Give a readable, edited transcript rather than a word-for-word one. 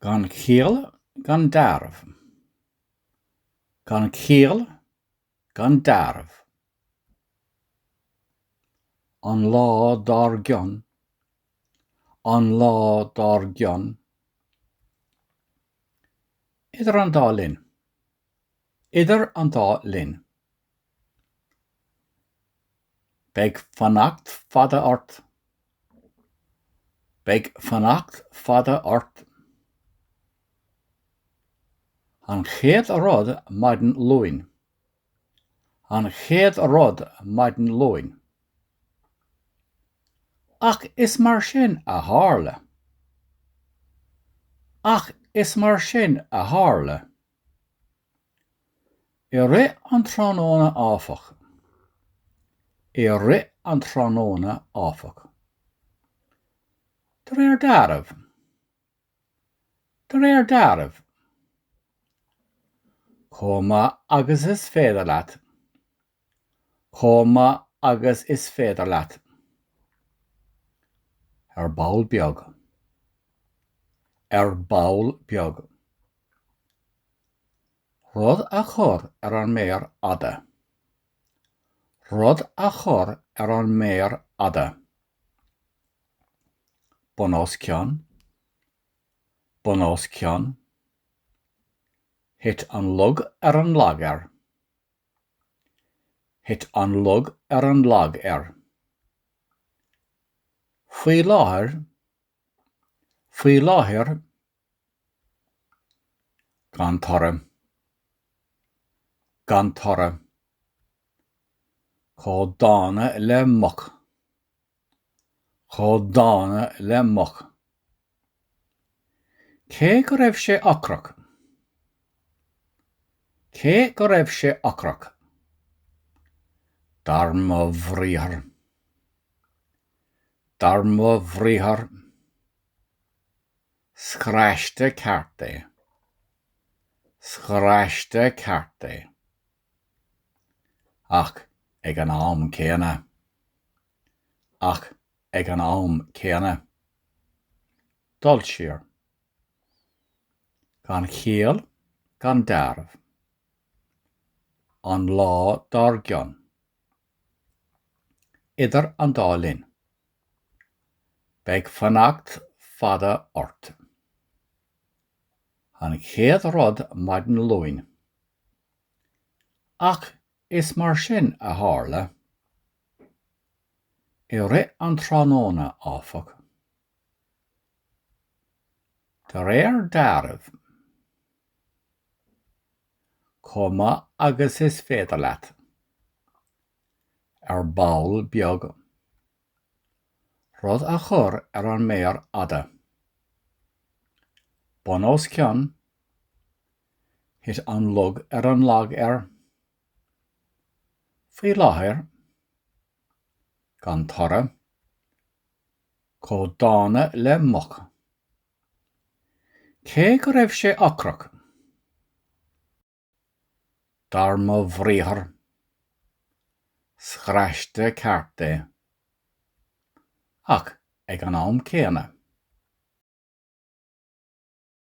Gan chiall gan dealramh. Gan chiall gan dealramh. An lá dár gcionn. An lá dár gcionn. Idir an dá linn. Idir an dá linn. Beidh fanacht fada ort. Beidh fanacht fada ort. An chéad rud maidin Luain. An chéad rud maidin Luain. Ach is mar sin a tharla. Ach is mar sin a tharla. I rith an tráthnóna áfach. I rith an tráthnóna áfach. De réir dealraimh. De réir dealraimh. Chomh maith agus is féidir leat. Chomh maith agus is féidir leat. Ar ball beag. Ar ball beag. Rud a chur ar an méar fhada. Rud a chur ar an méar fhada. Bun os cionn. Bun os cionn. Thit an lug ar an lag air. Thit an lug ar an lag air. Faoi láthair, faoi láthair, gan toradh, gan toradh, chomh dána le muc, chomh dána le muc. Cé go raibh sé ocrach. Cé go raibh sé ocrach. Dar mo bhriathar. Dar mo bhriathar. Scraiste ceart é. Scraiste ceart é. Ach ag an am céanna. Ach ag an am céanna. Dul siar. Gan chiall, gan dealramh. An lá dár gcionn. Idir an dá linn. Beidh fanacht fada ort. An chéad rud maidin Luain. Ach is mar sin a tharla. I rith an tráthnóna, áfach. De réir dealraimh. Chomh maith agus is féidir leat. Ar ball beag. Rud a chur ar an méar fhada. Bun os cionn. Thit an lug ar an lag air. Faoi láthair. Gan toradh. Chomh dána le muc. Cé go raibh sé ocrach. Dar mo bhriathar. Scraiste ceart é. Ach ag an am céanna.